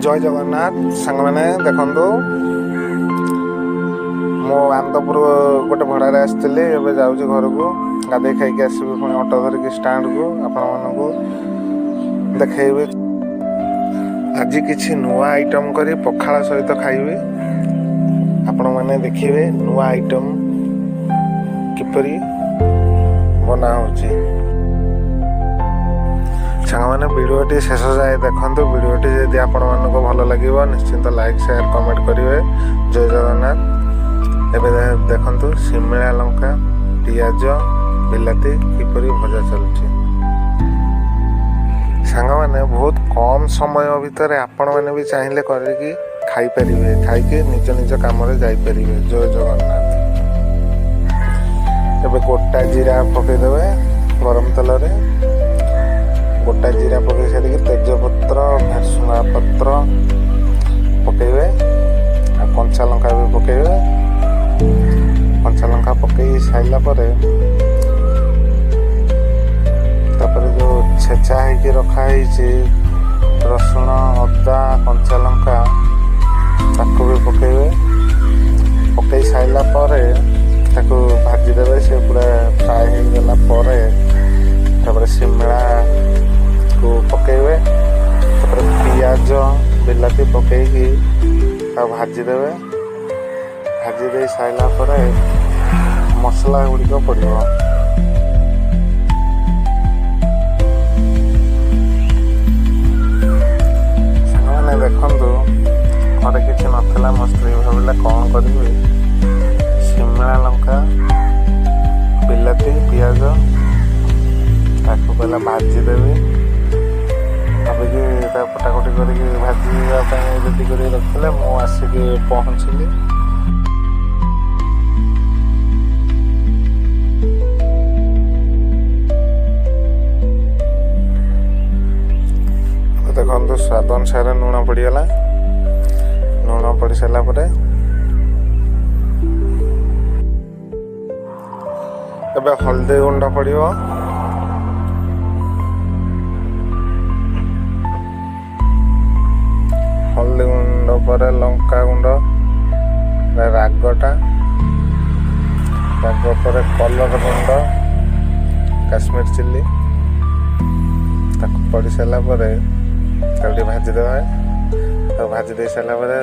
ଜୟ ଜଗନ୍ନାଥ ସାଙ୍ଗମାନେ, ଦେଖନ୍ତୁ, ମୁଁ ଆନନ୍ଦପୁର ଗୋଟେ ଭଡ଼ାରେ ଆସିଥିଲି। ଏବେ ଯାଉଛି ଘରକୁ, ଗାଧେଇ ଖାଇକି ଆସିବି ପୁଣି ଅଟୋ ଧରିକି ଷ୍ଟାଣ୍ଡକୁ। ଆପଣମାନଙ୍କୁ ଦେଖେଇବି। ଆଜି କିଛି ନୂଆ ଆଇଟମ୍ କରି ପଖାଳ ସହିତ ଖାଇବି। ଆପଣମାନେ ଦେଖିବେ ନୂଆ ଆଇଟମ୍ କିପରି ବନା ହେଉଛି। ସାଙ୍ଗମାନେ, ଭିଡ଼ିଓଟି ଶେଷ ଯାଏ ଦେଖନ୍ତୁ। ଭିଡ଼ିଓଟି ଯଦି ଆପଣମାନଙ୍କୁ ଭଲ ଲାଗିବ, ନିଶ୍ଚିନ୍ତ ଲାଇକ୍, ସେୟାର, କମେଣ୍ଟ କରିବେ। ଜୟ ଜଗନ୍ନାଥ। ଏବେ ଦେଖନ୍ତୁ ଶିମଳା ଲଙ୍କା, ପିଆଜ, ବିଲାତି କିପରି ଭଜା ଚାଲୁଛି। ସାଙ୍ଗମାନେ, ବହୁତ କମ୍ ସମୟ ଭିତରେ ଆପଣମାନେ ବି ଚାହିଁଲେ କରିକି ଖାଇପାରିବେ, ଖାଇକି ନିଜ ନିଜ କାମରେ ଯାଇପାରିବେ। ଜୟ ଜଗନ୍ନାଥ। ଏବେ ଗୋଟା ଜିରା ପକେଇଦେବେ ଗରମ ତେଲରେ। ଗୋଟା ଜିରା ପକେଇ ସାରିକି ତେଜପତ୍ର, ଭେରସୁଙ୍ଗା ପତ୍ର ପକେଇବେ ଆଉ କଞ୍ଚା ଲଙ୍କା ବି ପକେଇବେ। କଞ୍ଚା ଲଙ୍କା ପକେଇ ସାରିଲା ପରେ ତାପରେ ଯେଉଁ ଛେଚା ହେଇକି ରଖା ହେଇଛି ରସୁଣ, ଅଦା, କଞ୍ଚା ଲଙ୍କା, ତାକୁ ବି ପକେଇବେ। ପକେଇ ସାରିଲା ପରେ ତାକୁ ଭାଜିଦେବେ। ସେ ପୁରା ଫ୍ରାଏ ହେଇଗଲା ପରେ ତାପରେ ସିମଳାକୁ ପକେଇବେ। ତାପରେ ପିଆଜ, ବିଲାତି ପକେଇକି ତାକୁ ଭାଜିଦେବେ। ଭାଜି ଦେଇ ସାରିଲା ପରେ ମସଲା ଗୁଡ଼ିକ ପଡ଼ିବ। ସାଙ୍ଗମାନେ, ଦେଖନ୍ତୁ, ଘରେ କିଛି ନଥିଲା। ମୋ ସ୍ତ୍ରୀ ଭାବିଲା କ'ଣ କରିବି? ସିମଳା ଲଙ୍କା, ବିଲାତି, ପିଆଜ ତାକୁ କହିଲା ଭାଜିଦେବି। ଭାବିକି ତାକୁ କଟାକଟି କରିକି ଭାଜିବା ପାଇଁ ରେଡ଼ି କରିକି ରଖିଥିଲେ। ମୁଁ ଆସିକି ପହଞ୍ଚିଲି। ଦେଖନ୍ତୁ, ସ୍ୱାଦ ଅନୁସାରେ ଲୁଣ ପଡ଼ିଗଲା। ଲୁଣ ପଡ଼ି ସାରିଲା ପରେ ଏବେ ହଳଦୀ ଗୁଣ୍ଡ ପଡ଼ିବ। ହଳଦୀ ଗୁଣ୍ଡ ପରେ ଲଙ୍କା ଗୁଣ୍ଡ, ରାଗଟା, ରାଗ ପରେ କଲର ଗୁଣ୍ଡ, କାଶ୍ମୀର ଚିଲି, ତାକୁ ପଡ଼ି ସାରିଲା ପରେ ତାକୁ ଟିକେ ଭାଜିଦେବା। ତାକୁ ଭାଜି ଦେଇ ସାରିଲା ପରେ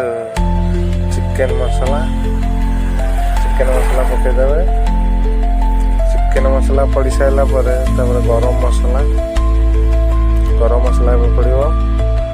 ଚିକେନ ମସଲା, ଚିକେନ ମସଲା ପକାଇଦେବେ। ଚିକେନ ମସଲା ପଡ଼ି ସାରିଲା ପରେ ତାପରେ ଗରମ ମସଲା, ଗରମ ମସଲା ଏବେ ପଡ଼ିବ।